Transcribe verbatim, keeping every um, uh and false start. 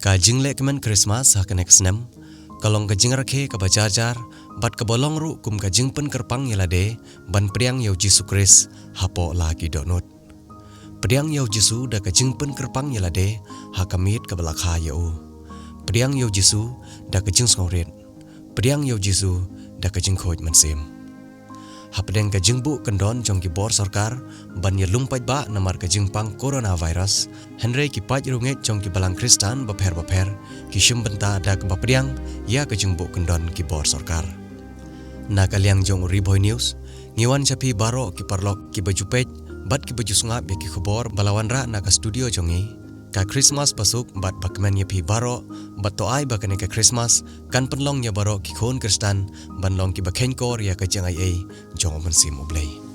Ka jingleh kmen Christmas ha kane ka snem ka long ka jingrakhe kaba jarjar bad kaba long ruh kum ka jingpynkyrpang ïa lade ban pdiang ïa u Jisu Khrist hapoh la ki dohnud. Pdiang ïa u Jisu da ka jingpynkyrpang ïa lade ha ka miet kaba la kha ïa u. Pdiang ïa u Jisu da ka jingsngewrit. Pdiang ïa u Jisu da ka jingkhuid mynsiem. Hapdeng ka jingbuh kyndon jong ki bor sorkar ban ïalum paidbah namar ka jingpang coronavirus, hynrei ki paid riewngeit jong ki balang Khristan bapher bapher ki shim bynta da kaba pdiang ïa ka jingbuh kyndon ki bor sorkar. Na ka liang jong u Ri Bhoi News, ngi wan sha phi baroh ki paralok kiba ju peit bad kiba ju sngap ïa ki khubor ba la wanrah na ka studio jong ngi. Ka Christmas basuk bad bakmen ïa phi baroh, bad to ai ba kane ka Christmas kan pynlong ïa baroh ki khun Khristan ban long kiba kheiñkor ïa ka jingaiei jong u Mynsiem U Blei.